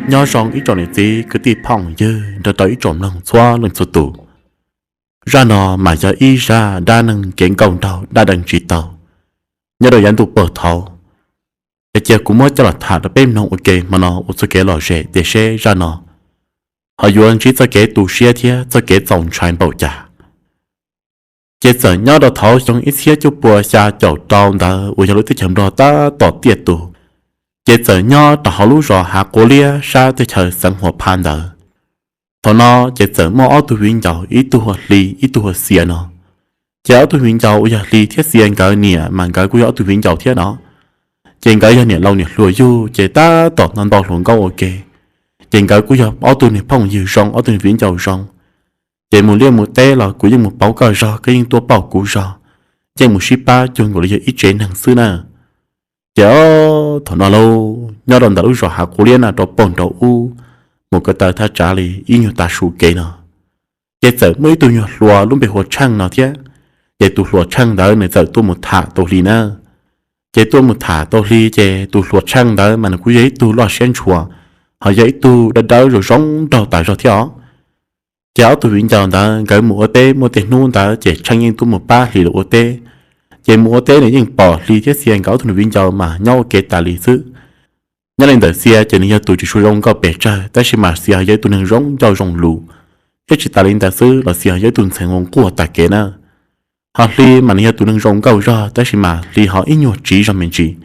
Nyob zoo ib tsoom niam txiv kwv tij phooj ywg nrog rau ib tsoom mloog txhua leej txhua tus. Zaj no mas yog ib zaj dab neeg kev nkauj nraug dab deev tsis tau nyob rau yav ntuj puag thaud. Es cia kuv muab coj los tham rau peb mloog ua ke hmo no ua txoj kev lom zem tias seb zaj no ho yuav ntsib txoj kev tu siab thiab txoj kev txaus ntshai npaum cas. Ces txawm nyob rau thaum xyoo ib txhiab cuaj pua xya caum rau ntawd uas yog lub teb chaws Nplog tab tom tiaj tus, ces txawm nyob rau hauv lub zos Hav Quav Liab sab teb chaws xeev Huas Phas ntawd. Thaum no ces txawm muaj ob tug viv ncaus, ib tug hu ua Hli ib tug hu ua Xia no. Ces ob tug viv ncaus uas yog Hli thiab Xia nkawd niam mas nkawd kuj yog ob tug viv ncaus thiab no. Ces nkawd yog niam laus niam hluas yug ces tab tom nto nto hluas nkauj ua ke. Ces nkawd kuj yog ob tug niag phooj ywg zoo, ob tug niag viv ncaus zoo. Ces mus liaj mus teb los kuv yeej mus pauv koj zog, koj yeej tuaj pauj kuv zog, yeej mus sib pab cuag nkaus li yog ib tsev neeg xwb na. Ces thaum no lauj, nyob rau ntawm lub zos Hav Quav Liab no rau puag nraud ub, mus ko taw thaj tsam li ib nyuag tav su kev no, ces txawm muaj ib tug nyuag hluas lub npe hu ua Tsheej no thiab. Ces tus hluas Tsheej ntawd nws txawm tuaj mus tham tau Hli na. Ces tuaj mus tham tau Hli ces tus hluas Tsheej ntawd mas nws kuj yog ib tug loj siab ntshua, ho yog ib tug dawb dawb zoo zoo nraug tas zog thiab os. Ces ob tug viv ncaus ntawd nkawd mus ua teb muaj tej hnub ntawd ces Tsheej yeej tuaj mus pab Hli lawv ua teb. Ces mus ua teb nws yeej pom Hli thiab Xia nkawd ob tug viv ncaus mas nyob ua ke tas li xwb. Nyob li ntawm Xia ces nws yog tus tsis tshua zoo nkauj pes tsawg tab sis mas Xia ho yog ib tug neeg zoo ncauj zoo lus, thiab tsis tas li ntawd xwb los Xia ho yog ib tug ntxhais nquag tas kev na. Ho Hli mas nws yog tus neeg zoo nkauj zog tab sis mas Hli ho ib nyuag tsiv zog me ntsis.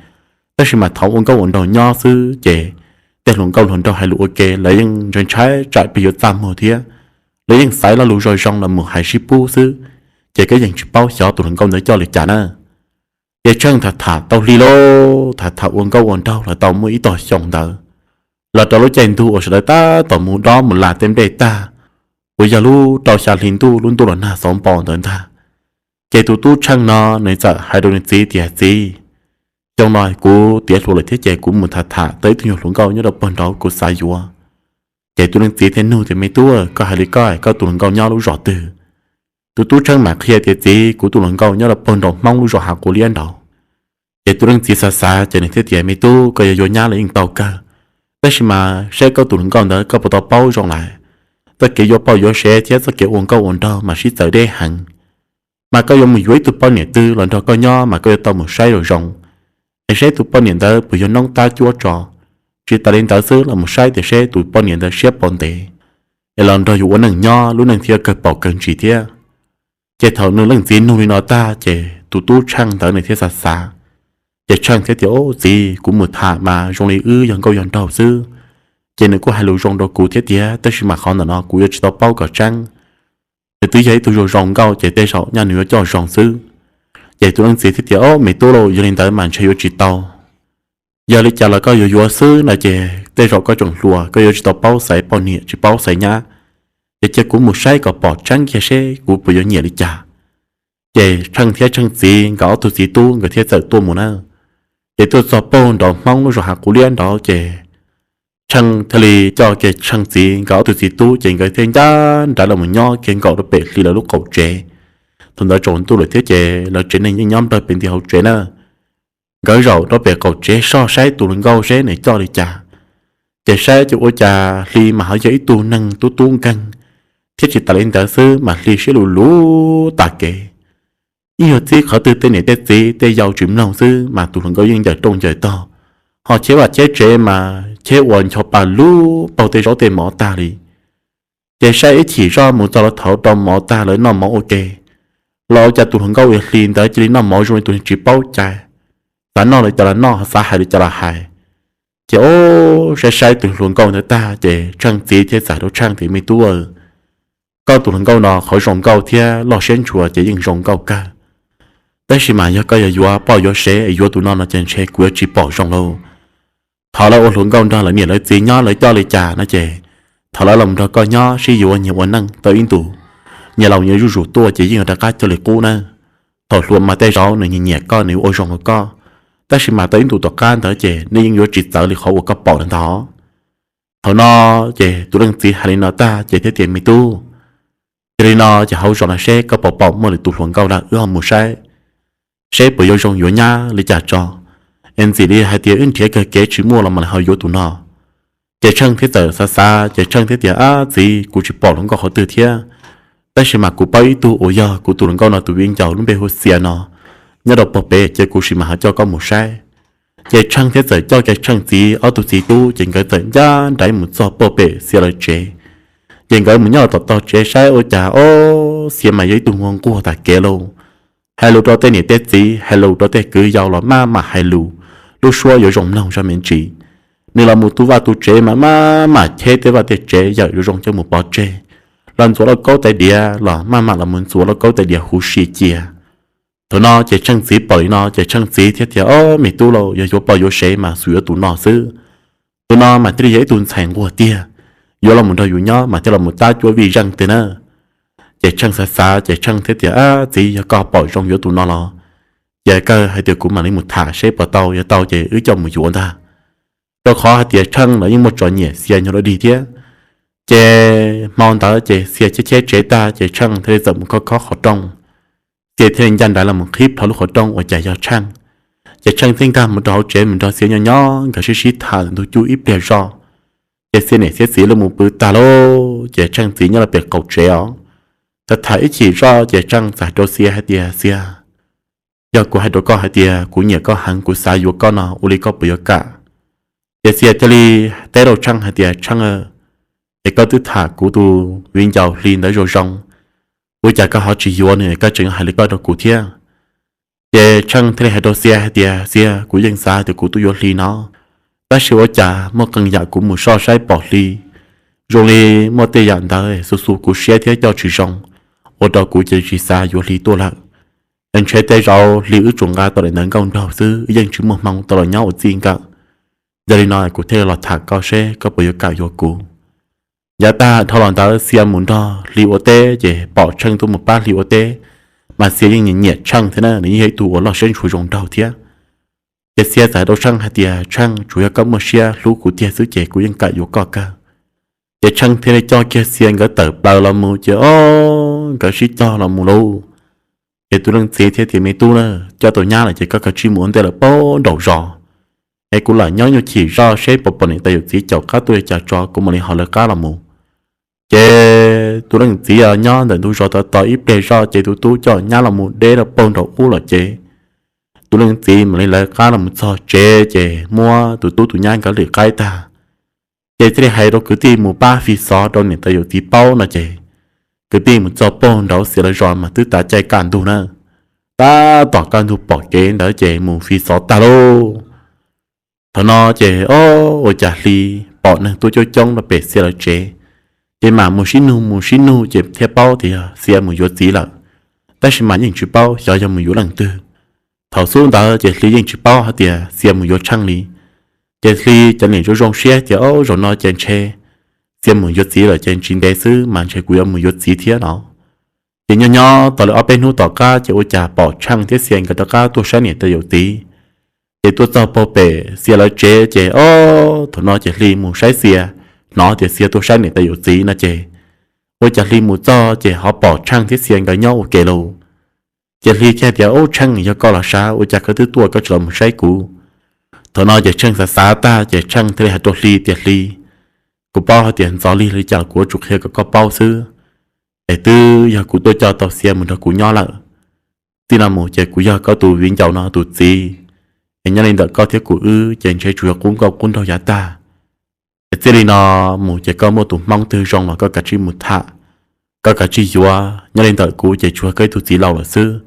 Tab sis mas thaum ua nkauj ua nraug nyob xwb ces tej hluas nkauj hluas nraug hais lus ua ke lawv yeej ntshai ntshai tsam pheej yuav txaj muag thiab, lawv yeej xaiv lo lus zoo zoo los mus hais sib pub xwb, ces koj yeej tsis paub xyov tus hluas nkauj ntawd coj li cas na. Ces Tsheej tham tham tau Hli lauj, tham tham ua nkauj ua nraug los tau muaj ib tog xyoo ntawd, los rau lub caij ntuj uas sawv daws tab tom mus dob mus las tej nplej tag, uas yog lub rau xya hli ntuj lub ntuj los nag xauv npo ntawd ntag. Ces tus tub Tsheej no nws txawm hais rau nws txiv tias, Txiv, xyoo no kuv tiav hluas lawm thiab ces kuv mus tham tham tau ib tug nyuag hluas nkauj nyob rau puag nraud kuv xav yuav. Ces tus leej txiv thiaj nug tias, Me tub, koj hais li koj, koj tus hluas nkauj nyob lub zos twg? Tus tub Tsheej mam qhia tias, Txiv, kuv tus hluas nkauj nyob rau puag nraum Hmoob lub zos Hav Quav Liab nraud. Ces tus leej txiv xav xav ces nws thiaj tias, Me tub, koj yuav yuav nyab los yeej tau kawg, tab sis mas saib koj tus hluas nkauj ntawd koj puas tau paub zoo lawm. Txoj kev yuav poj yuav sev thiab txoj kev ua nkauj ua nraug mas sib txawv deb heev. Mas koj yuav mus yuav ib tug poj niam twg los nrog koj nyob mas koj yuav tau mus saib zoo zoo, es saib tus poj niam ntawd puas yog noob tab cuab tso. Tsis tas li ntawd xwb los mus saib tias seb tus poj niam ntawd siab puas ntev, es los nrog yus ua neej nyob lub neej thiaj yuav kawg pom kawg ntsis thiab. Ces thaum nws leej txiv nug li no tag ces tus tub Tsheej ntawd nws thiaj xav xav. Ces Tsheej thiaj tias, Au txiv, kuv mus tham mas zoo li wb yog nkauj yog nraug xwb, ces nws kuj hais lus zoo rau kuv thiab tiag, tab sis mas qhov ntawm no kuv yuav tsis tau paub kom tseeb. Nws twb yog ib tug zoo zoo nkauj ces tej zaum nyaj nws yuav coj zoo xwb. Ces tus leej txiv thiaj tias, Au me tub lauj, yog li ntawd mas ntshe yuav tsis tau. Yog li cas los koj yuav yuav xwb no ces tej zaum koj tseem hluas koj yuav tsis tau paub xaiv poj niam tsis paub xaiv nyab. Ces cia kuv mus saib kom pom tseeb kiag seb kuv puas yuav nyiam li cas. Ces Tsheej thiab Tsheej txiv nkawd ob tug txiv tub nkawd thiaj txawm tuaj mus na. Ces tuaj txog puag nraum Hmoob lub zos Hav Quav Liab nraud ces Tsheej thiaj li coj kiag Tsheej txiv nkawd ob tug txiv tub ces nkawd thiaj ncaj nraim los mus nyob kiag nkaum rau pem Hli lawv lub qaum tsev. Thaum ntawd tsaus ntuj lawm thiab ces lawv tsev neeg yeej nyob nplawg pem nti hauv tsev na. Nkawd zaum rau pem qaum tsev soj saib tus hluas nkauj seb nws coj li cas. Ces saib ces ua cas Hli mas ho yog ib tug neeg tub tub nkeeg, thiab tsis tas li ntawd xwb mas Hli siab luv luv tas kev. Ib nyuag txib qhov twg tej niam tej txiv tej yau tsis mloog xwb mas tus hluas nkauj yeej ncaws rooj ncaws tog, ho cheb vaj cheb tsev mas cheb ua ncho pa lug paug tej zaub tej mov tag li. Ces saib ib chim zoj mus txog lawv thaum rau mov tag lawv noj mov ua ke, los ua cas tus hluas nkauj uas Hli ntawd cia li noj mov zoo li tus tsis paub cai, xav noj li cas los noj, xav hais li cas los hais. Ces o, saib saib tus hluas nkauj ntawd tag ces Tsheej txiv thiaj txais rau Tsheej tias, Me tub, koj tus hluas nkauj no qhov zoo nkauj thiab loj siab ntshua ces yeej zoo nkauj kawg, tab sis mas yog koj yuav yuav poj yuav sev yuav tus no no ces ntshe kuv yuav tsis pom zoo lauj. Thaum lawv ua hluas nkauj nrog lawv niam lawv txiv nyob lawv coj li cas no ces thaum lawv los nrog koj nyob sib yuav nyias ua neej tau ib ntus, nyias laus nyias zuj zus tuaj ces yeej yuav rov qab coj li qub nawb. Thaum hluas mas tej zaum nws nyiam nyiam koj nws yuav ua zoo rau koj, tab sis mas tau ib ntus tom qab ntawd ces nej yeej yuav tsis txawv li qhov uas koj pom ntag. Thaum no ces tus leej txiv hais li no tag ces thiaj tias, Me tub, yog li no ces hauv zos no seb koj puas pom muaj lwm tus hluas nkauj lawm wb ho mus saib, seb puas yuav zoo yuav nyab li cas tso. Es ntxim li hais tias wb nrhiav kawg kev tsis muaj los mam li ho yuav tus no. Ces Tsheej thiaj txawm xav xav, ces Tsheej thiaj tias, Ab txiv, kuv tsis pom hluas nkauj qhov twg thiab, tab sis mas kuv paub ib tug uas yog kuv tus hluas nkauj no tus viv ncaus lub npe hu Xia no, nyob rau pog pem, ces kuv sim mam ho coj koj mus saib. Ces Tsheej thiaj txawm coj kiag Tsheej txiv ob tug txiv tub, ces nkawd txawm ncaj nraim mus txog pog pem Xia lawv tsev. Ces nkawd mus nyob rau tom tog tsev saib ua cas, ob, Xia mas yog ib tug nquag nquag tas kev lauj. Hais lus rau tej niam tej txiv, hais lus rau tej kwv yau los maj mam hais lus, lub suab yuav zoo mloog zog me ntsis. Nws los mus tu vaj tu tsev mas maj mam cheb tej vaj tej tsev yawm zoo zoo coj mus pov tseg, los ntxuav lauj kaub tais diav los maj mam los mus ntxuav lauj kaub tais diav huv si cia. Thaum no ces Tsheej txiv pom li no ces Tsheej txiv thiaj tias, Ob, me tub lauj, yog yuav poj yuav sev mas xum yuav tus no xwb. Tus no mas thiaj li yog ib tug ntxhais nquag tiag, yuav los mus nrog yus nyob mas thiaj los mus tab cuab vij zeej tiag na. Ces Tsheej xav xav ces Tsheej thiaj tias, Ab txiv, yog koj pom zoo yuav tus no los, ces kawg hais tias kuv mam li mus tham seb puas tau, yog tau ces wb coj mus yuav ntag. Rau qhov hais tias Tsheej los yeej muaj tso nyiam Xia nyuag dog dig thiab. Ces hmo ntawd ces Xia cheb cheb tsev tag ces Tsheej thiaj li txawm mus khob khob qhov rooj. Xia thiaj li ncaj nraim los mus qhib plho lub qhov rooj ua cas yog Tsheej. Ces Tsheej thiaj nkag mus rau hauv tsev mus nrog Xia nyob nyob nkawd sib sib tham ntug cuj ib pliag zoj. Ces Xia niam Xia txiv los mus pw tag lauj, ces Tsheej txiv nyob rau pem qaum tsev os, tham tham ib chim zoj ces Tsheej txawm hais rau Xia hais tias, Xia, yog kuv hais rau koj hais tias kuv nyiam koj heev, kuv xav yuav koj no, ua li koj puas yuav kam? Ces Xia thiaj li teb rau Tsheej hais tias, Tsheej, es koj twb tham kuv tus viv ncaus Hli ntawd zoo zoo, ua cas koj ho tsis yuav nws, koj tseem hais li koj rau kuv thiab? Ces Tsheej thiaj li hais rau Xia hais tias, Xia, kuv yeej xav tias kuv tuaj yuav Hli no, tab sis ua cas muaj qee yam kuv mus soj saib pom Hli zoo li muaj tej yam ntawd xu xu kuv siab thiab coj tsis zoo, ua rau kuv cia li tsis xav yuav Hli tuaj lawm. Es ntshe tej zaum Hli wb tsuas nqa tau daim ntawv nkauj nraug xwb, yeej tsis muaj hmoo tau los nyob ua txij nkawm. Yog li no kuv thiaj li los tham koj seb koj puas yuav kam yuav kuv. Yav tag dhau los ntawd Xia mus nrog Hli ua teb ces pom Tsheej tuaj mus pab Hli ua teb, mas Xia yeej nyiam nyiam Tsheej thiab na, nws yeej yog ib tug uas loj siab ntshua zoo nraug thiab. Ces Xia txawm hais rau Tsheej hais tias, Tsheej, tsuas yog koj muaj siab hlub kuv tiag xwb ces kuv yeej kam yuav koj kawg. Ces Tsheej thiaj li coj kiag Xia nkawd tawm plaws los mus ces, ob, nkawd sib cog los mus lauj. Ces tus leej txiv thiaj tias, Me tub na, coj tau nyab lawm ces koj kav tsij mus ua ntej lawm pab nraum zos, es kuv lam nyob nyuag chim zoj seb puas pom niam tais yawm txiv caum qab tuaj li cas tso kuv mam li ho lawv qab los mus. Ces tus leej txiv nyob ntawm ntug zos tos tos ib pliag zoj ces tus tub coj nyab los mus deb rau pab nraum ub lawm ces tus leej txiv mam li lawv qab los mus txog tsev ces muab tus tub tus nyab nkawd lim qaib tag, ces thiaj li hais rau kwv tij mus pab fi xov rau niam tais yawm txiv paub no ces kwv tij mus txog pab nraum Xia lawv zos mas twb tav caij kaj ntug na. Tab tom kaj ntug pom kev ntawd ces mus fi xov tag lauj. Thaum no ces, ob, ua cas Hli pom neeg tuaj coob coob rau pem Xia lawv tsev, ces mam mus sib nug mus sib nug ces thiaj paub tias yog Xia mus yuav txiv lawm, tab sis mas yeej tsis paub xyov yog mus yuav leej twg. Thaum xub ntawd ces Hli yeej tsis paub hais tias Xia mus yuav Tsheej li. Ces Hli cov niam zoo zoo siab tias, Ob, zaum no ces ntshe Xia mus yuav txiv lawm ces tsis ntev xwb mas ntshe kuv yuav mus yuav txiv thiab no. Ces nyob nyob tau li ob peb hnub tom qab ces ua cas pom Tsheej thiab Xia nkawd rov qab tuaj saib niam tais yawm txiv. Ces tuaj txog pag pem Xia lawv tsev ces, ob, thaum no ces Hli mus saib Xia, hnov tias Xia tuaj saib niam tais yawm txiv no ces ua cas Hli mus txog ces ho pom Tsheej thiab Xia nkawd nyob ua ke lauj. Ces Hli thiaj tias, Ub, Tsheej, yog koj los sav, ua cas koj twb tuaj koj tsis los mus saib kuv? Thaum no ces Tsheej xav xav tag ces Tsheej thiaj li hais rau Hli tias, Hli, kuv paub hais tias ntxov lig li cas kuv yuav tsum qhia kom koj paub xwb, es twb yog kuv tuaj coj tau Xia mus nrog kuv nyob lawm. Txij no mus ces kuv yog koj tus viv ncaus no tus txiv, es nyob li ntawm koj thiab kuv wb ces ntshe tsuas yog qub nkauj qub nraug yav tag. Es txij li no mus ces koj muaj tus hmoob twg zoo los koj kav tsij mus tham, koj kav tsij yuav, nyob li ntawm kuv ces tsuas yog koj ib tug txiv laus lawm xwb.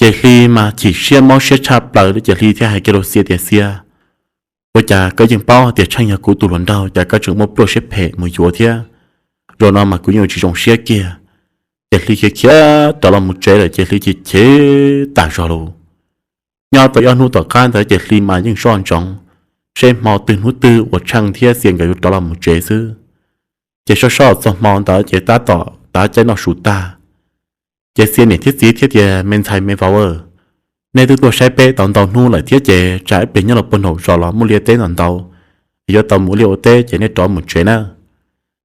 Ces Hli mas chim siab mob siab tshaj plaws li ces Hli thiaj hais kiag rau Xia tias, Xia, ua cas koj yeej paub tias Tsheej yog kuv tus hluas nraug, cas koj tseem muaj pluaj siab phem mus yuav thiab? Zaum no mas kuv yeej ua tsis zoo siab kiag. Ces Hli khiav khiav rov los mus tsev lawm ces Hli chim chim tas zog lawm. Nyob tau ob hnub tom qab ntawd ces Hli mas yeej soj ntsoov seb hmo twg hnub twg uas Tsheej thiab Xia nkawd yuav rov los mus tsev xwb. Ces soj soj txog hmo ntawd ces tab tom tav caij noj su tag, ces Xia niam thiab txiv thiaj tias, Me ntxhais me vauv, nej twb tuaj saib peb tau ntau hnub lawm thiab ces tsam ib pliag nyob los puag nraum zos los muaj liaj teb ntau ntau, yuav tau mus ua liaj ua teb ces nej rov mus tsev nawb.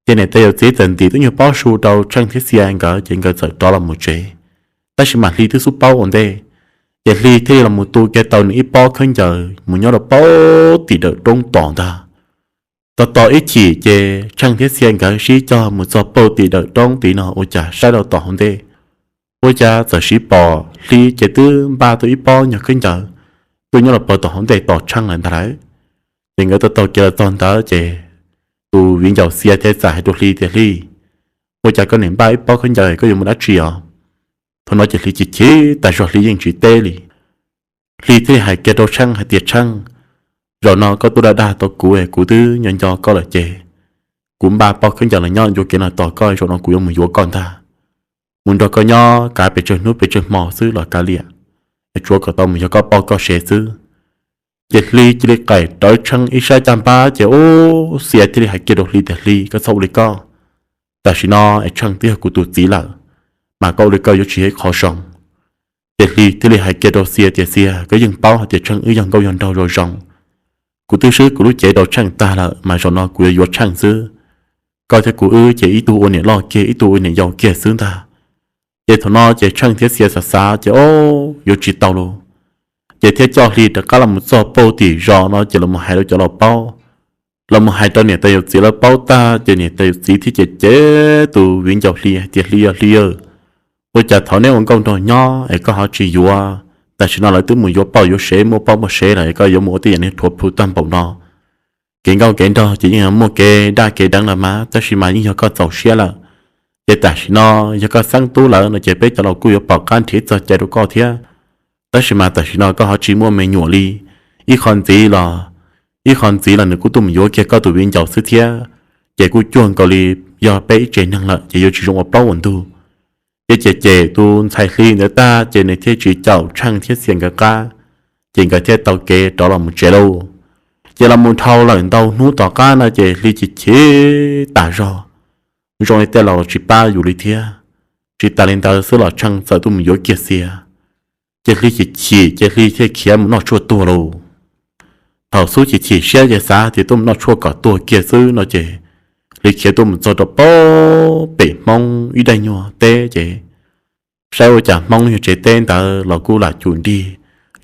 Ces niam tais yawm txiv txawm ntim tub nyuag pob su rau Tsheej thiab Xia nkawd ces nkawd txawm rov los mus tsev. Tab sis mas Hli twb xub paub ua ntej, ces Hli thiaj li los mus tu kiag tau nws ib pob khaub ncaws mus nyob rau pem tim dawm roob tom ntag. Tos tos ib chim ces Tsheej thiab Xia nkawd sib cog mus txog pauj tim dawm roob tid no ua cas saib rau tom hauv ntej, ua cas txawm siv pom Hli ces twb npaj tau ib pob nyuag khaub ncaws tuaj nyob los pag tom hauv ntej tos Tsheej lawm ntag lauj. Ces nkawd tau taug kev los txog ntawd ces tus viv ncaus Xia thiaj txawm hais rau Hli tias, Hli, ua cas koj niam npaj ib pob khaub ncaws, koj yuav mus dab tsi os? Thaum no ces Hli chim chim tas zog, Hli yeej tsis teb li. Hli thiaj li hais kiag rau Tsheej hais tias, Tsheej, zaum no koj tuaj dag dag tau kuv es kuv twb nco nco koj lawm ces kuv npaj pob khaub ncaws los nyob ncua kev no tos koj, zaum no kuv yuav mus yuav koj ntag. Mus nrog koj nyob kav pes tsawg hnub pes tsawg hmo xwb los kav liam, es tsuav kom tau mus yog koj poj koj sev xwb. Ces Hli cia li qaim rawv Tsheej ib sab caj npab ces ub, Xia thiaj li hais kiag rau Hli tias, Hli, koj txhob ua li koj. Tam sim no es Tsheej twb yog kuv tus txiv lawm, mas koj ua li koj yuav tsis yog ib qho zoo. Ces Hli thiaj li hais kiag rau Xia tias, Xia, koj yeej paub hais tias Tsheej wb yog nkauj yog nraug zoo zoo. Kuv twb swb kuv lub cev rau Tsheej tag lawm mas zaum no kuv yuav yuav Tsheej xwb. Koj thiab kuv wb ces ib tug ua niam loj kiag ib tug ua niam yau kiag xwb ntag. Ces thaum no ces Tsheej thiab Xia xav xav ces, Ob, yuav tsis tau lauj. Ces thiaj coj Hli rov qab los mus txog pauj tim zos no ces los mus hais rau cov laus paub, los mus hais rau niam tais yawm txiv lawv paub tag ces niam tais yawm txiv thiaj cem cem tus viv ncaus Hli hais tias, Hli aw, Hli aw, ua cas thaum neb ua nkauj nraug nyob es koj ho tsis yuav? Tam sim no lawv twb mus yuav poj yuav sev muaj poj muaj sev lawm es koj yuav mus ua tej yam niag rhuav plhu tag npaum no. Kev nkauj kev nraug ces yeej muaj kev daj kev deev los mas, tab sis mas yeej yog koj txaus siab lawm. Ces tam sim no yog koj xeeb tub lawm no ces peb cov laus kuj yuav pom qab nrhiav txoj cai rau koj thiab. Tab sis mas tam sim no koj ho tsis muaj me nyuam li. Ib qho ntxiv los, ib qho ntxiv los nws kuj tuaj mus yuav kiag koj tus viv ncaus xwb thiab. Ces kuj cuag nkaus li yog peb ib tsev neeg lawm ces yuav tsis zoo ua plaub ua ntug. Ces cem cem tus ntxhais Hli ntawd tag ces nws thiaj tsis caum Tsheej thiab Xia nkawd qab, ces nkawd thiaj tau kev rov los mus tsev lauj. Ces los mus dhau lawm ntau hnub tom qab no ces Hli chim chim tas zog, zoo li tej laus tsis pab yus li thiab. Tsis tas li ntawd xwb los Tsheej txawm tuaj mus yuav kiag Xia. Ces Hli chim chim ces Hli thiaj khiav mus noj tshuaj tuag lauj. Thaum xub chim chim siab ces xav tias tuaj mus noj tshuaj kom tuag kiag xwb no ces Hli khiav tuaj mus txog rau pem Hmoob ib daim nyuag teb ces saib ua cas Hmoob lub nyuag tsev teb ntawd los kuj lam cum nrig,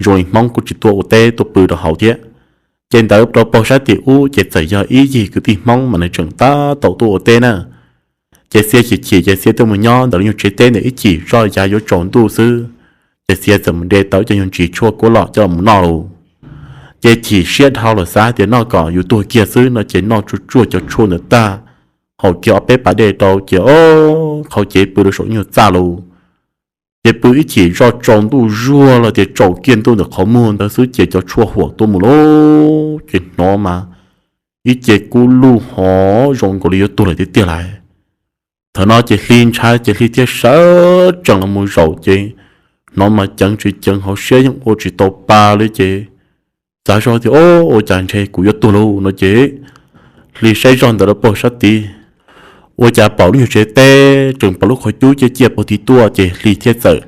zoo li Hmoob kuj tsis tuaj ua teb tuaj pw rau hauv thiab. Ces ntawd rau pem sab tim ub ces txawm yog ib yig kwv tij Hmoob mas nws tseem tab tom tuaj ua teb na. Ces Xia chim chim ces Xia tuaj mus nyob ntawm lub nyuag tsev teb ntawd ib chim zoj yav yuav tsaus ntuj xwb, ces Xia txawm mus de tau cov nyuag ntsis tshuaj kuab lom coj los noj lauj. Ces chim siab dhau lawm xav tias noj kom yus tuag kiag xwb no ces noj tsuag tsuag cov tshuaj ntawd tag, haus kiag ob peb pas dej rau ces ob qhau cev pw rau saum nyuag txaj lauj. Ces pw ib chim zoj tsaus ntuj zuag los tias tsaus kiag ntuj ntawm qhov muag ntawd xwb ces cov tshuaj huam tuaj mus lauj, ces hnov mas ib ce kub lug hov zoo nkaus li yuav tuag lawm tiag tiag lauj. Thaum no ces Hli ntshai ces Hli thiaj sawv tsees los mus zaum ces hnov mas ceev tsis ceev hauv siab yeej ua tsis tau pa li ces xav zoj tias, Ob, ua cas ntshe kuv yuav tuag lauj no ces Hli saib zoj ntawm lub pem sab tid, ua cas pom lub nyuag tsev teb tseem pom lub qhov cub ciaj ciaj pem tid tuaj ces Hli thiaj txawm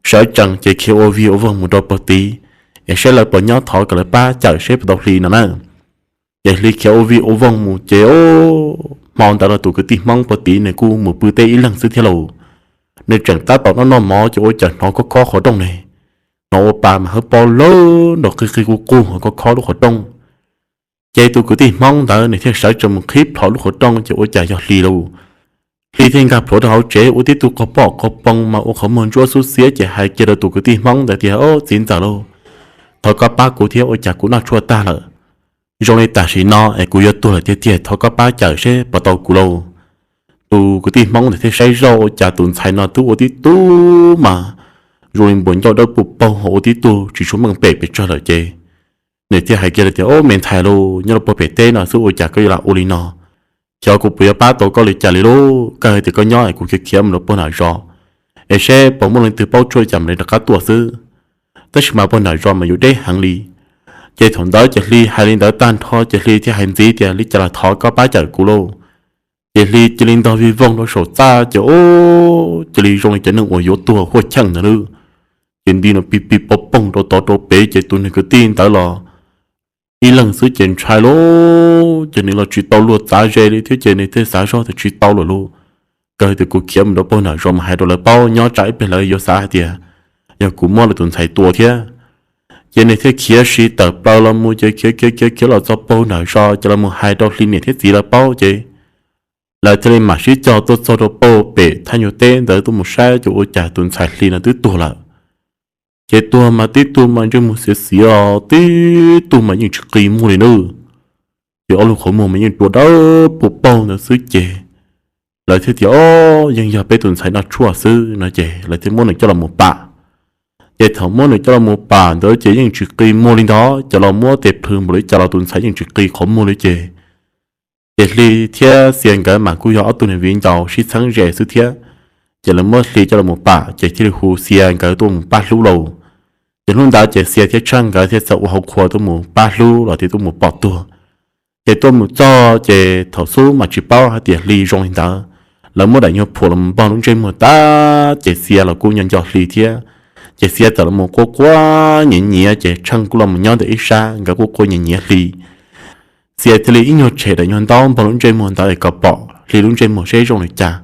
sawv tsees ces khiav ua vig ua voog mus rau pem tid, es saib lawv puas nyob thov kom lawv pab cawm seb puas tau Hli no na. Ces Hli khiav ua vig ua voog mus ces hmo ntawd los tus kwv tij Hmoob pem tid nws kuj mus pw teb ib leeg xwb thiab lauj. Nws tseem tab tom noj noj mov ces ua cas hnov khob khob qhov rooj ne, hnov ua pa mas hawb pob lawm nrov qig qig qug qug ho khob khob lub qhov rooj. Ces tus kwv tij Hmoob ntawd nws thiaj sawv tsees mus qhib plho lub qhov rooj ces ua cas yog Hli lauj. Hli thiaj nkag plhuav rau hauv tsev ua tib tug qog pom qog poo mas ua qhov muag ntsuab xub xiab ces hais kiag rau tus kwv tij Hmoob ntawd tias, Ob, txiv ntxawm lauj, thov koj pab kuv thiab, ua cas kuv noj tshuaj tag lawm, zoo li tam sim no es kuv yuav tuag lawm tiag tiag, thov koj pab cawm seb puas tau kuv lauj. Tus kwv tij Hmoob ntawd thiaj saib zoj ua cas tus ntxhais no twb ua tib tug mas zoo li npuas ncauj dawb paug paug ho ua tib tug tsis tshua meej pem pes tsawg lawm ces nws thiaj hais kiag tias, Ob, me ntxhais lauj, nyob rau pem teb no xwb ua cas koj yuav lam ua li no? Xyov kuv puas yuav pab tau koj li cas li lauj. Koj hais tias koj nyob es kuv khiav khiav mus rau pem nram zos es seb puas muaj leej twg paub tshuaj li cas mam li rov qab tuaj xwb. Tab sis mas pem nram zos mas yuav deb heev li. Ces thaum ntawd ces Hli hais li ntawd tag nrho ces Hli thiaj hais ntxiv tias, Li cas los thov koj pab cawm kuv lauj. Ces Hli cia li ntog vig voog rau saum txaj ces ub, cia li zoo li cov neeg uas yuav tuag huaj cheej ntawd lauj. Ces nti no pig pig pog poog rau tod rau pem ces tus niag kwv tij ntawd los ib leeg xwb ces ntshai lauj, ces nws los tsis tau luag txav ze li thiab ces nws thiaj xav zoj tias tsis tau lawm lauj. Kawg tias kuv khiav mus rau pem nram zos mus hais rau lawv paub nyob tsam ib pliag lawv yuav xav hais tias yog kuv muab lawv tus ntxhais tua thiab. Ces nws thiaj khiav si tawm plaws los mus ces khiav khiav khiav khiav los txog puag nram zos ces los mus hais rau Hli niam thiab txiv lawv paub ces lawv thiaj li mam sib cog tuaj txog rau puag pem thaj nyuag teb ntawd tuaj mus saib ces ua cas tus ntxhais Hli no twb tuag lawm. Ces tuag mas tib tug mas ntsej muag xiav xiav os, tib tug mas yeej tsis qi muag li nawb. Ces ob lub qhov muag mas yeej rua dawb paug paug ntawd xwb ces lawv thiaj tias, Ob, yeej yog peb tus ntxhais noj tshuaj xwb, no ces lawv thiaj muab nws coj los mus pam. Ces thaum muab nws coj los mus pam ntawd ces yeej tsis qi muag li ntawd, ces los muab tes plhws npaum li cas los tus ntxhais yeej tsis qi qhov muag li ces ces Hli thiab Xia nkawd mas kuj yog ob tug niam viv ncaus sib txheeb ze xwb thiab. Ces lawv muab Hli coj los mus pam ces thiaj li hu Xia nkawd tuaj mus pab hlub lauj. Ces hnub ntawd ces Xia thiab Tsheej nkawd thiaj txawm ua hauv qhua tuaj mus pab hlub los thiaj tuaj mus pom tuag. Ces tuaj mus txog ces thaum xub mas tsis paub hais tias Hli zoo li ntawd, lawv muab daim nyuag phuam los npog lub ntsej muag tag ces Xia los kuj nyob nco Hli thiab. Ces Xia txawm los quaj quaj nyiav nyiav ces Tsheej kuj los nyob ntawm ib sab nkawd quaj quaj nyiav nyiav Hli. Xia thiaj li ib nyuag tshem daim nyuag ntaub npog lub ntsej muag ntawd es kom pom Hli lub ntsej muag seb zoo li cas.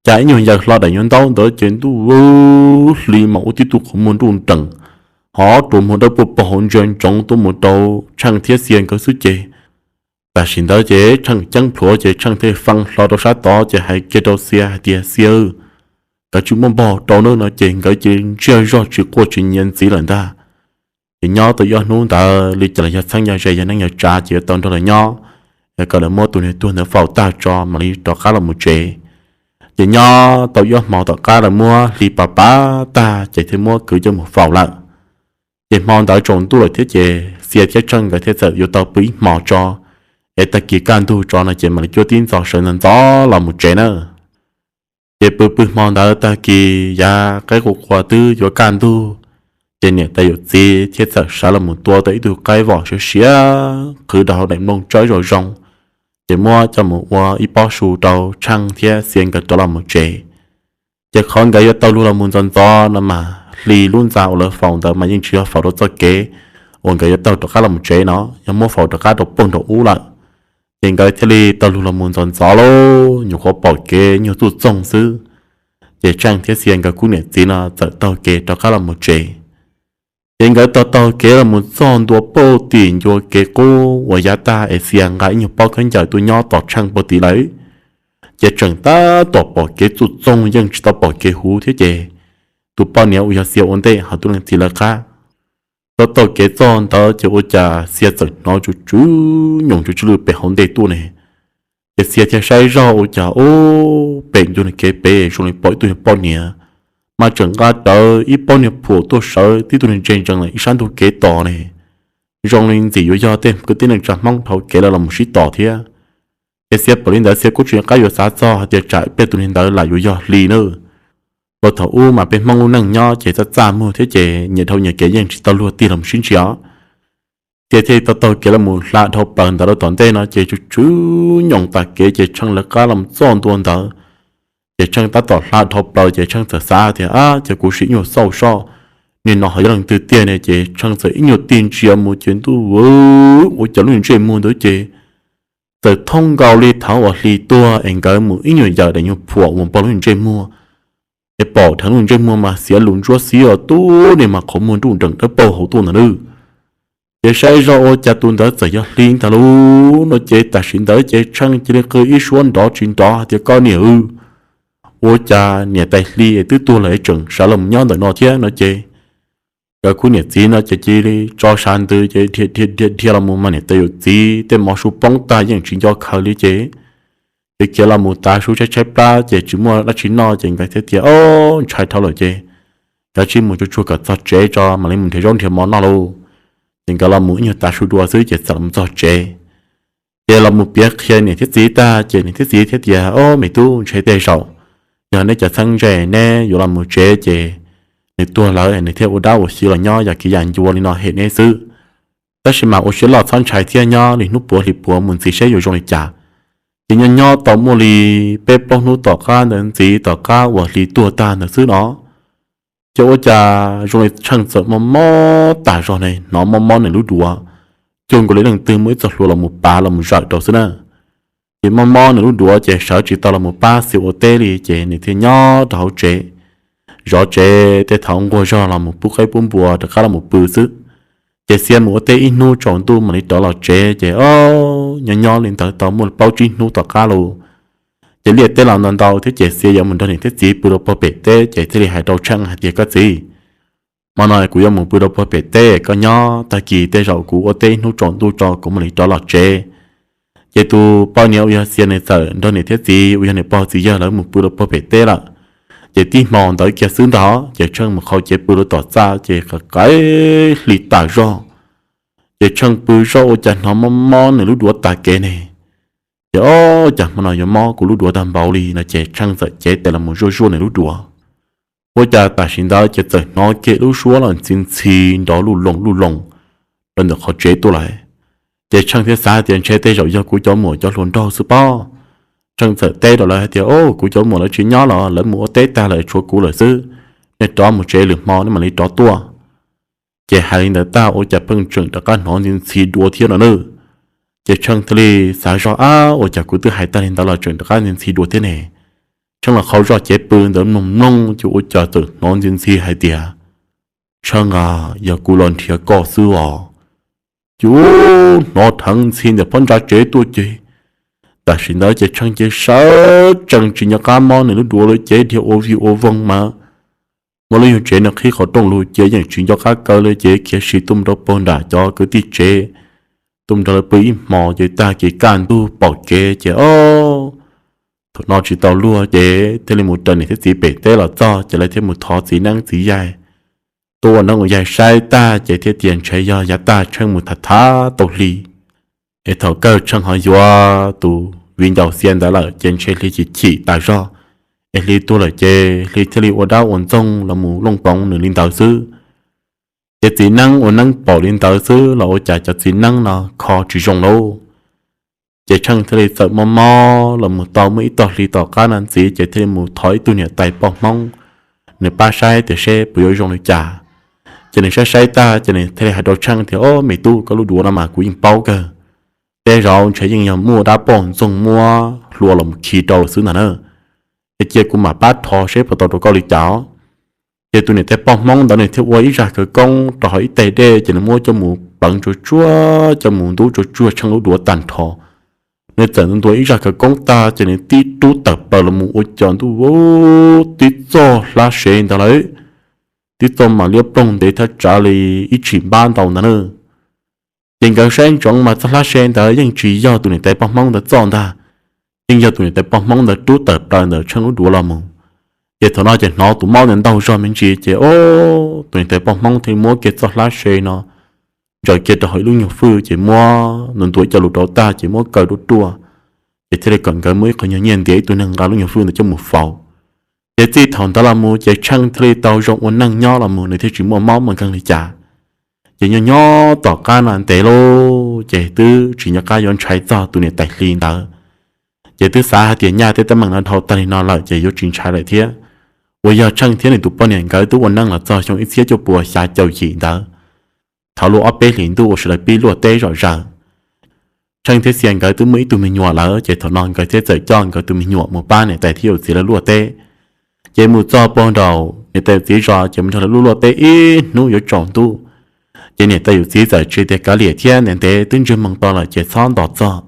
Cas ib nyuag ncaws hlo daim nyuag ntaub ntawd ces ntuj, Hli mas ua tib tug qhov muag nruj nreem, hov rua muag dawb paug paug hauv ntsia ntsoov tuaj mus rau Tsheej thiab Xia nkawd xwb ces tam sim ntawd ces Tsheej ceeb plhuav ces Tsheej thiaj fee hlo rau sab tod ces hais kiag rau Xia hais tias, Xia, koj tsis muab npog rau nawb, no ces nkawd cia li ntsiag zog tsis quaj tsis nyiav ntxiv lawm ntag. Ces nyob tau ib ob hnub ntawd li cas los yog txheeb yog ze yog neej yog tsav ces yuav tau nrog lawv nyob, kom lawv muab tus niag tuag ntawd faus tag tso mam li rov qab los mus tsev. Ces nyob tau ib ob hmo tom qab lawv muab Hli pav pav tag ces thiaj muab kwv coj mus faus lawm. Ces hmo ntawd tsaus ntuj lawm thiab ces Xia thiab Tsheej nkawd thiaj txawm yuav tau pw ib hmo tso, es tag kis kaj ntug tso no ces mam li cuab tib ntxov sawv ntxov ntxov los mus tsev na. Ces pw pw hmo ntawd tag kis yav qaib qua qua twb yuav kaj ntug, ces niam tais yawm txiv thiaj txawm sawv los mus tua tau ib tug qaib vom siav siav qhwv rau hauv daim nplooj tsawb zoo zoo, ces muab coj mus ua ib pob su rau Tsheej thiab Xia nkawd rov los mus tsev. Ces qhov nkawd yuav tau luag los mus ntxov ntxov no mas Hli lub ntxa uas lawv faus ntawd mas yeej tsis yog faus rau txoj kev uas nkawd yuav tau rov qab los mus tsev no, yog muab faus rov qab rau puag nraum ub lawm. Ces nkawd thiaj li tau luag los mus ntxov ntxov lauj, nyuam qhuav pom kev nyuag txuj txoog xwb, ces Tsheej thiab Xia nkawd kuj niam txiv no txawm taug kev rov qab los mus tsev. Ces nkawd taug taug kev los mus txog ntua puag tim ncua kev qub uas yav tag es Xia nqa ib nyuag pob khaub ncaws tuaj nyob tos Tsheej puag tid lawm, ces tseem tab tom pom kev txuj txoog yeej tsis tau pom kev huv thiab ces tus poj niam uas yog Xia ua ntej ho tuaj leej txiv lawv qab. Tau taug kev txog ntawd ces ua cas Xia txawm hnov tsw tsw nyoos tsw tsw lwj pem hauv ntej tuaj ne. Ces Xia thiaj saib zog ua cas ub, pem ncua kev pem zoo li pom ib tug niag poj niam, mas tseem nqa rawv ib pob niag phuam tuaj sawv tib tug niag ntse ntsees ntawm ib sab ntug kev tos ne. Zoo li ntxim yuav yog tej kwv tij neej tsa Hmoob dhau kev lawv los mus sib tos thiab. Ces Xia pom li ntawd Xia kuj tsis nco qab yuav xav txog hais tias tsam ib pliag tus niag ntawd lam yuav yog Hli nawb. Puag thaum ub mas peb Hmoob lub neej nyob ces txaj txaj muag thiab ces nyias dhau nyias kev yeej tsis tau luag tig los mus sib ntsia. Ces thiaj tau taug kev los mus hla dhau plaws ntawd rau tom ntej no ces tsw tsw nyoos tas kev ces Tsheej lawv qab los txog ntua ntawd. Ces Tsheej tab tom hla dhau plaws ces Tsheej txawm xav tias, Ab, ces kuv sim ib nyuag xauj soj, nim no ho yog leej twg tiag ne? Ces Tsheej txawm ib nyuag tig ntsia mus ces ntuj, ua cas lub ntsej muag ntawd ces txawm thoob nkaus li thaum uas Hli tuag es nkawd mus ib nyuag yawm daim nyuag phuam uas npog lub ntsej muag, es pom dheev lub ntsej muag mas xiav lus ntsuab xiab os, tub niag mas qhov muag nruj nreem dawb paug hauv tuaj ntawd nawb. Ces saib zog ua cas tus ntawd txawm yog Hli ntag lauj no ces tam sim ntawd ces Tsheej cia li qw ib suab nrov tsis nrov hais tias, Koj niam, ua cas niam tais Hli es twb tuag lawm es tseem sawv los nyob ntawm no thiab? No ces nkawd khub niam txiv no ces cia li tso sab ntws ces dhia dhia dhia los mus mas niam tais yawm txiv tej mov su poob tag yeej tsis nco khaws li ces, ces khiav los mus tav su tshaib tshaib plab ces tsis muaj dab tsi noj ces nkawd thiaj tias, Ob, ntshai dhau lawm ces kav tsij mus tsuag tsuag kom txog tsev tso mam li mus nrhiav zaub nrhiav mov noj lauj. Ces nkawd los mus ib nyuag tav su dua xwb ces txawm los txog tsev. Ces los mus piav qhia niam thiab txiv tag ces niam thiab txiv thiaj tias, Ob, me tub, ntshe tej zaum yog neb cov txheeb ze neb yuav los mus tsev ces nws tuag lawm nws thiaj ua dab ua xyw los nyob yam kiv yam ncua li no hem neb xwb. Tab sis mas ua siab loj txhob ntshai thiab, nyob li hnub puav hli puav mus ntxiv seb yuav zoo li cas. Ces nyob nyob tau muaj li peb plaub hnub tom qab ntawd ntxiv tom qab uas Hli tuag tag ntawd xwb no, ces ua cas zoo li Tsheej txawm mob mob tas zog ne, hnov mob mob nws lub duav, cuag nkaus li leej twg muaj ib txoj hlua los mus pav los mus zawm rau xwb na. Ces mob mob nws lub duav ces sawv tsis tau los mus pab Xia ua teb li ces nws thiaj nyob rau hauv tsev, zov tsev tej thaum nquag zog los mus pub qaib pub npua rov qab los mus pw xwb. Ces Xia mus ua teb ib hnub tsaus ntuj mam li rov los tsev. Ces o, nyob nyob li ntawd tau muaj plaub tsib hnub tom qab los, ces liaj teb los ntau ntau thiab ces Xia yuav mus nrog niam thiab txiv pw rau puag pem teb. Ces thiaj li hais rau Tsheej hais tias, Koj txiv, hmo no kuv yuav mus pw rau puag pem teb, koj nyob, tag kis tej zaum kuv ua teb ib hnub tsaus ntuj tso kuv mam li rov los tsev. Ces tus poj niam uas yog Xia nws txawm nrog niam thiab txiv uas yog niam pog txiv yawg lawv mus pw rau puag pem teb lawm. Ces tib hmo ntawd kiag xwb ntag ces Tsheej mus qhau cev pw rau tom txaj ces qab qab hli tas zog. Ces Tsheej pw zoj ua cas hnov mob mob nws lub duav tas kev ne. Ces o, cas hmo no yuav mob kuv lub duav tag npaum li no ces Tsheej txawm cev tes los mus zuaj zuaj nws lub duav. Ua cas tam sim ntawd ces txawm hnov kiag lub suab los ntxhi ntxhi nrov luj loos luj loos rau ntawm qhov tsev tuaj lawm. Ces Tsheej thiaj xav tias ntshe tej zaum yog kuv cov muam cov hluas nraug xwb pob. Tsheej txawm teb rau lawv hais tias, O, kuv cov muam lawv tsis nyob los lawv mus ua teb tag lawm tshuav kuv lawm xwb. Nej rov mus tsev, lwm hmo nej mam li rov tuaj. Ces hais li ntawd tag ua cas pheej tseem rov qab hnov ntxhi ntxhi dua thiab no na. Ces Tsheej thiaj li xav zoj, Ab, ua cas kuv twb hais tag li ntawd los tseem rov qab ntxhi ntxhi dua thiab ne? Tsheej los qhau zoj cev pw ntawd mloog mloog ces ua cas txawm hnov ntxhi ntxhi hais tias, Tsheej a, yog kuv los nrhiav koj xwb os. Ces hnov dheev ntxhi ntawm phab ntsa tsev tuaj ces tam sim ntawd ces Tsheej ces sawv tsees tsis nco qab mob nws lub duav lawm ces dhia ua vij ua voog mas muaj lub nyuag tsev nws qhib qhov rooj lug ces yeej tsis nco qab kaw li ces khiav siv tuaj mus rau puag nram cov kwv tij tsev, tuaj mus nrog lawv pw ib hmos ces tag kis kaj ntug pom kev ces o, thaum no tsis tau luag ces thiaj li mus raws niam thiab txiv pem teb los txog ces lawv thiaj mus thov txiv neeb txiv yaig tuaj ua neeb ua yaig saib tag ces thiaj tias ntshe yog yav tag Tsheej mus tham tham tau hli, es thaum kawg Tsheej ho yuav tus viv ncaus Xia ntawd lawm ces ntshe hli chim chim tas zog, es hli tuag lawm ces hli thiaj li ua dab ua ntxoog los mus looj poov nws li ntawd xwb. Ces txiv neeb ua neeb pom li ntawd xwb los ua cas cov txiv neeb no kho tsis zoo lauj. Ces Tsheej thiaj li txawm mob mob los mus tau muaj ib tog hli tom qab no ntxiv ces thiaj li mus thov ib tug niam tais poj Hmoob, nws pab saib tias seb puas yuav zoo li cas. Ces nws saib saib tag ces nws thiaj li hais rau Tsheej tias, O, me tub, koj lub duav no mas kuv yeej paub kawg, tej zaum ntshe yeej yog muaj dab poj ntxoog muab hlua los mus khi rau lawm xwb ntag na. Es cia kuv mam pab rho seb puas tau rau koj li cas. Ces tus niam tais poj Hmoob ntawd nws thiaj ua ib zaj khawv koob rau hauv ib tais dej ces nws muab coj mus pleev tsuag tsuag, coj mus ntub tsuag tsuag Tsheej lub duav tag nrho. Nws txawm ntua ib zaj khawv koob tag ces nws tib rub tawm plaws los mus ua cas ntuj, tib txoj hlab sev ntawd lawm, tib txoj mas liab ploog ntev thaj tsam li ib tshim npab ntau ntawd na. Ces nkawd saib ntsoov mas txoj hlab sev ntawd yeej tsis yog tus niam tais poj Hmoob ntawd txoj ntag, yeej yog tus niam tais poj Hmoob ntawd rub tawm plaws ntawm Tsheej lub duav los mus. Ces thaum no ces hnov tus mob ntawd ntaug zog me ntsis ces o, tus niam tais poj Hmoob thiaj muab kiag txoj hlab sev no ntsaws kiag rau hauv ib lub nyuag fwj ces muab nws ntua ib co lus rau tag ces muab kaw ruaj ruaj, ces thiaj li kom nkawd muaj ib qho nyuag nyiaj ntiav ib tug neeg nqa lub nyuag fwj ntawd coj mus faus. Ces txij thaum ntawd los mus ces Tsheej thiaj li tau zoo ua neej nyob los mus nws thiaj tsis muaj mob muaj nkeeg li cas. Ces nyob nyob tom qab no ntev lauj ces twb tsis nco qab yuav ntshai txog tus niam tais hli ntawd. Ces twb xav hais tias nyaj tej teeb meem no dhau tag li no lawm ces yuav tsis ntshai lawm thiab. Uas yog Tsheej thiab nws tus poj niam nkawd twb ua neej los txog xyoo ib txhiab cuaj puas xya caum yim ntawd, thaum lub ob peb hlis ntuj uas sawv daws pib luaj teb zom zaws. Tsheej thiab Xia nkawd twb muaj ib tug me nyuam lawm ces thaum no nkawd thiaj txawm coj nkawd tus me nyuam mus pab niam tais thiab yawm txiv lawv luaj teb. Ces mus txog puag nraum niam tais yawm txiv zos ces mus nrog lawv luaj luaj teb ib hnub yuav tsaus ntuj. Ces niam tais yawm txiv txawm tsis tias kav liam thiab, ntev ntev twb ntsiag moo to lawm ces txhob ntos txog.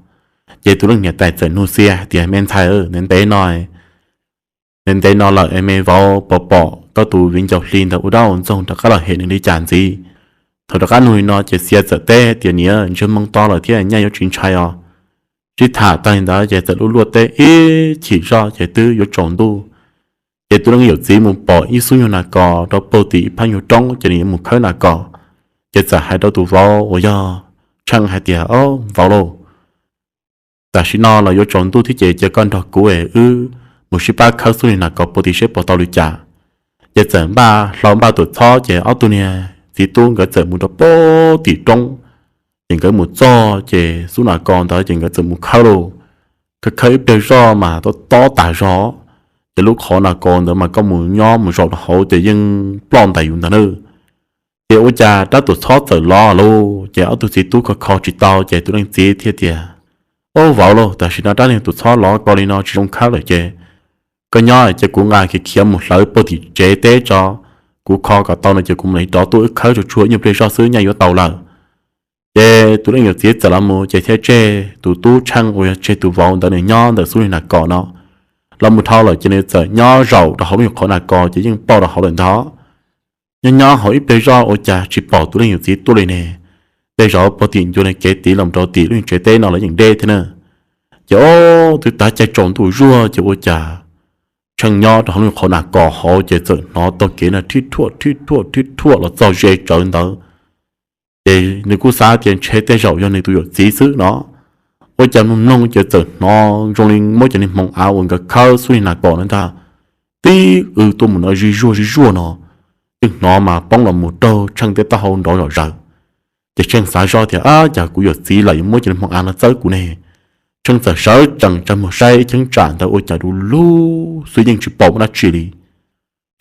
Ces tus leej niam tais txawm nug Xia hais tias, Me ntxhais, ntev ntev no ntev ntev no lawm es me vauv puas pom koj tus viv ncaus hli ntawd ua dab ua ntxoog rov qab los hem nws li cas ntxiv? Thaum rov qab nug li no ces Xia txawm teb tias, Niam, ntsiag moo to lawm thiab nyaj yuav tsis ntshai os. Sib tham tag li ntawd ces txawm luaj luaj teb ib chim zoj ces twb yuav tsaus ntuj. Ces tus leej yawm txiv mus pom ib xub nyuag nas kos rau puag tim ib phab nyuag roob ces nws yuav mus khawb nas kos. Ces txawm hais rau tus vauv uas yog Tsheej hais tias, Au, vauv lauj, tam sim no los yuav tsaus ntuj thiab ces cia koj nrog kuv es wb mus sib pab khawb xub niag nas kos puag tim seb puas tau li cas. Ces txawm npaj hlau npaj tuam txhob ces ob tug niag txiv tub nkawd txawm mus rau puag tim roob. Ces nkawd mus txog ces xub nas kos ntawd ces nkawd txawm mus khawb lauj. Khawb khawb ib pliag zoj mas tob tob tas zog, ces lub qhov nas kos ntawd mas koj mus nyob mus zaum rau hauv ces yeej ploj ntais yus ntag na. Ces ua cas rab tuam txhob txawm lov lauj, ces ob tug txiv tub kho kho tsis tau ces tus leej txiv thiaj tias, Au, vauv lauj, tam sim no rab niag tuam txhob lov ko li no tsis zoo khawb lawm ces koj nyob ces kuv nqa kiag khiav mus hlawv puag tim tsev teb tso, kuv kho kom tau no ces kuv mam li rov tuaj wb khawb tsuag tsuag ib nyuag pliag zoj xwb nyaj yuav tau lawm. Ces tus leej yawm txiv txawm los mus ces thiaj tseg tus tub Tsheej uas yog tseg tus vauv ntawd nws nyob ntawm xub li nas kos no los mus dhau lawm ces nws txawm nyob zaum rau hauv lub nyuag qhov nas kos ces yeej pom rau hauv lawm ntag. Nyob nyob hauv ib pliag zoj ua cas tsis pom tus leej yawm txiv tuaj li ne. Tej zaum pog tim ncua li kev tiv los rau tim lub tsev teb no los yeej deb thiab na. Ces ob twb tav caij tsaus ntuj zuag ces ua cas Tsheej nyob rau hauv lub qhov nas kos hauv ces txawm hnov taug kev no thib thuam thib thuam thib thuam los txog ze tsawv ntawd. Ces nws kuj xav tias ntshe tej zaum yog nws tus yawm txiv xwb no. Ua cas mloog mloog ces txawm hnov zoo li muab cov niag hmoov av uas nkawd khawb xub li nas kos no ntag, tib w tuaj mus no zij zuag zij zuag no. Yeej hnov mas poob los mus raug Tsheej tej taub hau nrov zom zaws. Ces Tsheej xav zoj tias, Ab, cas kuv yawm txiv lawm yuav muab cov niag hmoov av no txawb kuv ne? Tsheej txawm sawv tsees tsa muag saib ib cheeb tsam ntawd ua cas du lug xwb yeej tsis pom muaj dab tsi li.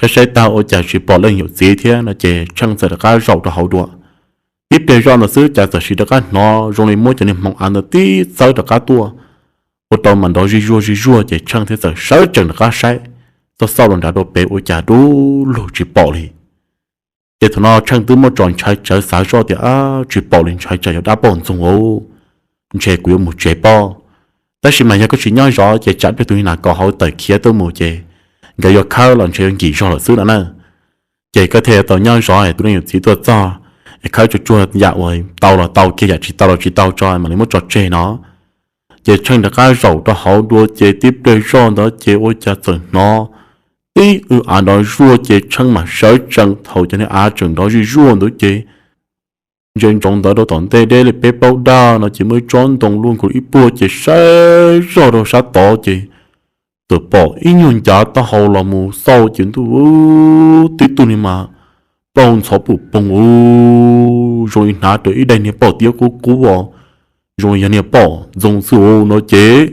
Saib saib tag ua cas tsis pom leej yawm txiv thiab no ces Tsheej txawm rov qab zaum rau hauv dua. Tib pliag zoj ntawd xwb cas txawm sis rov qab hnov zoo li muab cov niag hmoov av ntawd tib txawb rov qab tuaj, ua rau mas nrov zij zuag zij zuag ces Tsheej thiaj txawm sawv tsees rov qab saib, txoj xauj los nrad rau pem ua cas du lug tsis pom li. Ces thaum no Tsheej twb muaj txoj ntshai tsawv xav zoj tias, Ab, tsis pom li ntshai tsam yog dab poj ntxoog ua, ntshe kuv yuav mus tsev pob. Tab sis mas yog koj tsis nyob zov ces tsam ib pliag tus niag nas kos hauv tawm khiav tuaj mus ces nkawd yuav khawb los ntshe yuav nkim zog lawm xwb no na. Ces koj thiaj yuav tau nyob zov es tus leej yawm txiv tuaj txog es khawb tsuag tsuag yam uas tau los tau kiag, yam tsis tau los tsis tau tso mam li muab tso tseg no. Ces Tsheej rov qab zaum rau hauv dua ces tib pliag zoj ntawd ces ua cas txawm hnov tib w av nrov zuag ces Tsheej mam sawv tsees thaum cov niag av tseem nrov zuj zuag ntawd ces ntsia ntsoov ntawd rau tom ntej deb li peb plaub dag no ces muaj ib tsob ntoo luaj nkaus ib puag ces saib zog rau sab tod ces txawm pom ib nyuag ncav taub hau los mus xauj ces ntuj, tib tug niag mas plaub hau ntxhov pum poog ua zoo li hnav rau ib daim niag poj tiab qub qub os, zoo li yog niag poj ntxoog xwb ua no ces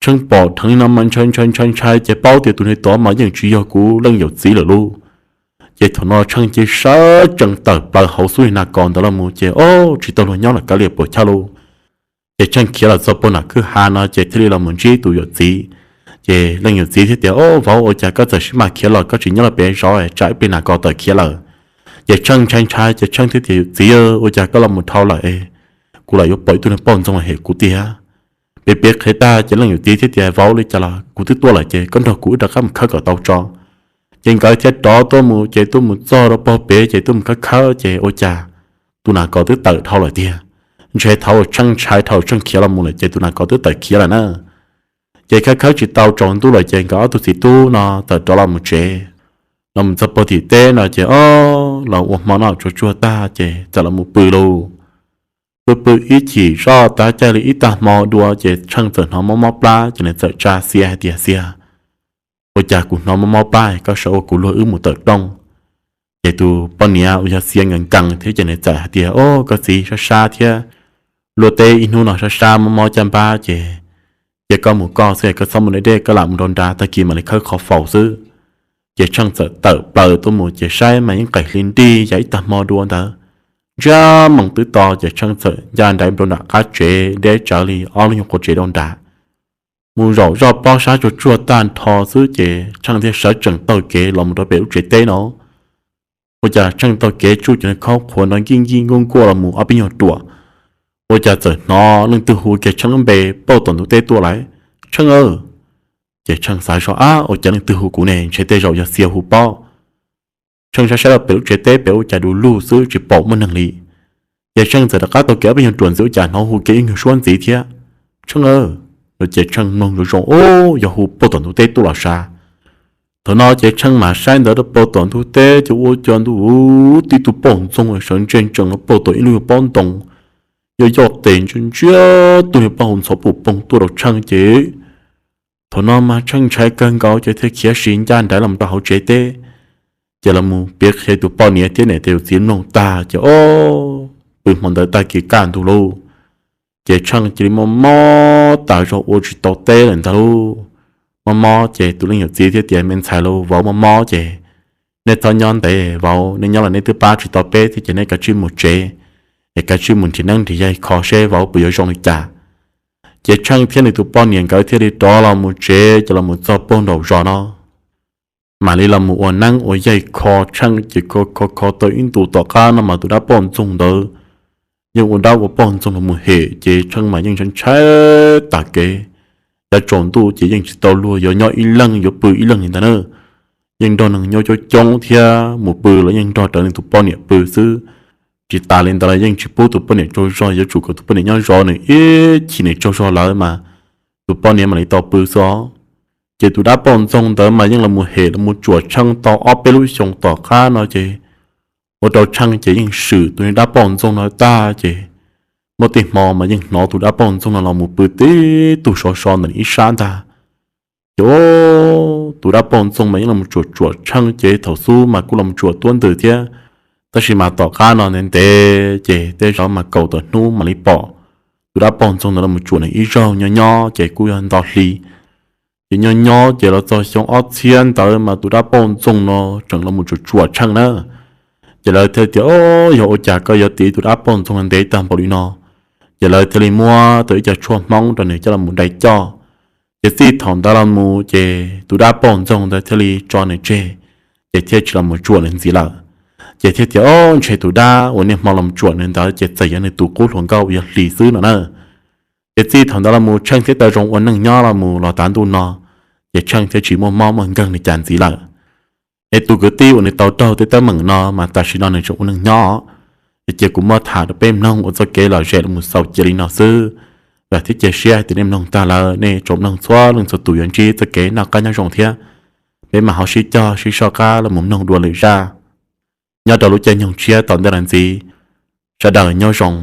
Tsheej pom dheev li no mas ntshai ntshai ntshai ntshai ces paub tias tus niag tod mas yeej tsis yog kuv leej yawm txiv lawm lauj. Ces thaum no Tsheej cia sawv tsees tawm plaws hauv xub li nas kos ntawd los mus ces ob tsis tau luag nyob lawm kav liam puas chaj lauj. Ces Tsheej khiav los txog puag nram kwj ha no ces thiaj li los mus ntsib tus yawm txiv. Ces leej yawm txiv thiaj tias, Ob, vauv, ua cas koj txawm sib mam khiav los koj tsis nyob lawm pem zov tsam ib pliag nas kos tawm khiav lawm? Ces Tsheej ntshai ntshai ces Tsheej thiaj tias, Yawm txiv, ua cas koj los mus dhau lawm es kuv lam yuav pom ib tug niag poj ntxoog los hem kuv tiag? Peb piav qhia tag ces leej yawm txiv thiaj tias, Vauv, li cas los kuv twb tuaj lawm ces koj nrog kuv wb rov qab mus khawb kom tau tso. Ces nkawd thiaj rov tuaj mus ces tuaj mus txog rau pog pem ces tuaj mus khawb khawb ces ua cas tus nas kos twb tawm dhau lawm tiag. Ntshe thaum Tsheej ntshai dhau Tsheej khiav los mus lawm ces tus nas kos twb tawm khiav lawm na. Ces khawb khawb tsis tau tsaus ntuj lawm ces nkawd ob tug txiv tub no txawm rov los mus tsev. Los mus txog pog tim teb no ces ob los ua hmo noj tsuag tsuag tag ces txawm los mus pw lauj. Pw pw ib chim zoj tav caij li ib tag hmo dua ces Tsheej txawm hnov mob mob plab ces nws txawm tsa Xia hais tias, Xia, ua cas kuv hnov mob mob plab, koj sawv ua kuv luag wb mus tawm rooj. Ces tus poj niam uas yog Xia nkees nkees thiab ces nws txawm hais tias, Ob, koj txiv, sab sab thiab, luaj teb ib hnub no sab sab mob mob caj npab ces cia koj mus koj xwb, koj txhob mus deb deb, koj lam mus rau nrad, tag kis mam li khawb qhov faus xwb. Ces Tsheej txawm tawm plaws tuaj mus ces saib mas yeej qaim hli nrig yam ib tag hmo dua ntawd. Ntsiag moos twb to ces Tsheej txawm ncaj nraim rau nram qab tsev deb tsawv li ob lub nyuag qhov tsev rau nrad. Mus zaum zoj pob sab tsuag tsuag tag nrho xwb ces Tsheej thiaj sawv tsees taug kev los mus rau pem lub tsev teb no. Ua cas Tsheej taug kev tsuj cov khob qhuav no nkij nkij nkuaj nkuaj los mus ob peb nyuag ruam, ua cas txawm hnov leej twg hu kiag Tsheej lub npe pauj tom ntug teb tuaj lawm, Tsheej aw! Ces Tsheej xav zoj, Ab, ua cas leej twg hu kuv ne? Ntshe tej zaum yog Xia hu pob. Tsheej saib saib rau pem lub tsev teb pem ua cas du lug xwb tsis pom muaj neeg li. Ces Tsheej txawm rov qab taug kev ob peb nyuag ruam ntxiv ua cas hnov hu kiag ib nyuag suab ntxiv thiab, Tsheej aw! No ces Tsheej mloog zoo zoo, Ub, yog hu pauj tom ntug teb tuaj los sav. Thaum no ces Tsheej mam saib ntawd rau pauj tom ntug teb ces ua cas ntuj, tib tug poj ntxoog sawv ntseg ntsees los pauj tom ib lub nyuag pob ntoo, yoj yoj tes ntsia ntsia tug niag plaub hau ntxhov pum poog tuaj rau Tsheej ces thaum no mas Tsheej ntshai kawg nkaus ces thiaj khiav sis ncaj nraim los rau hauv tsev teb. Ces los mus piav qhia tus poj niam thiab niam tais yawm txiv mloog tag ces ob pw hmo ntawd tag kis kaj ntug lauj. Ces Tsheej cia li mob mob tas zog ua tsis tau teb lawm ntag lauj. Mob mob ces tus leej yawm txiv thiaj tias, Me ntxhais lauj, vauv mob mob ces nej txhob nyob ntev, vauv, nej nyob los nej twb pab tsis tau peb thiab ces nej kav tsij mus tsev, es kav tsij mus nrhiav neeb nrhiav yaig kho seb vauv puas yuav zoo li cas. Ces Tsheej thiab nws tus poj niam nkawd thiaj li rov los mus tsev ces los mus txog puag nraum zos no mam li los mus ua neeb ua yaig kho Tsheej ces kho kho kho tau ib ntus tom qab no mas tus dab poj ntxoog ntawd yeej ua dab ua poj ntxoog los mus hem ces Tsheej mas yeej ntshai ntshai tas kev. Yav tsaus ntuj ces yeej tsis tau luag yuav nyob ib leeg yuav pw ib leeg li ntag na. Yeej nrog neeg nyob coob coob thiab mus pw los yeej nrog rawv nws tus poj niam pw xwb. Tsis tas li ntawd los yeej tsis pub tus poj niam tsaug zog, yuav tsum kom tus poj niam nyob zov nws ib chim nws tsaug zog lawm mas tus poj niam mam li tau pw xwb os. Ces tus dab poj ntxoog ntawd mas yeej los mus hem los mus tsuam Tsheej tau ob peb lub xyoos tom qab no ces ua rau Tsheej ces yeej swm tus niag dab poj ntxoog no tag ces muaj tej hmo mas yeej hnov tus dab poj ntxoog no los mus pw tib tug sov so ntawm ib sab ntag. Ces tus dab poj ntxoog mas yeej los tsuam tsuam Tsheej ces thaum xub mas kuj los tsuam tuab ntws thiab. Tab sis mas tom qab no ntev ntev ces tej zaum mas kaum tawm hnub mam li pom tus dab poj ntxoog ntawd los tsuam nws ib zaug. Nyob nyob ces kuj yog nto hli. Ces nyob nyob ces los txog xyoo ob txhiab ntawd mas tus dab poj ntxoog no tseem los tsuam tsuam Tsheej na. Ces lawv thiaj tias, O, yog ua cas koj yuav tiv tus dab poj ntxoog no ntev tag npaum li no? Ces lawv thiaj li muab tau ib co tshuaj Hmoob rau nws coj los dai coj. Ces txij thaum ntawd los mus ces tus dab poj ntxoog ntawd thiaj li tso nws tseg, ces thiaj tsis los tsuam nws ntxiv lawm. Ces thiaj tias, O, ntshe tus dab uas niaj hmo los tsuam nws ntawd ces txawm yog nws tus qub hluas nkauj uas yog Hli xwb no na. Ces txij thaum ntawd los mus Tsheej thiaj tau zoo ua neej nyob los mus los tav ntuj no, ces Tsheej thiaj tsis muaj mob muaj nkeeg li cas ntxiv lawm. Es tus kwv tij uas nws tau raug tej teeb meem no mas tam sim no nws tseem ua neej nyob. Ces cia kuv muab tham rau peb mloog ua txoj kev lom zem los mus xaus cia li no xwb. Vam thiab cia siab hais tias nej mloog tag lawm nej tsoom mloog txhua leej txhua tus yuav ntsib txoj kev noj qab nyob zoo thiab. Peb mam ho sib cog sib soj qab los mus mloog dua lwm zaj nyob rau lub caij nyoog tshiab tom ntej los ntxiv. Sawv daws nyob zoo.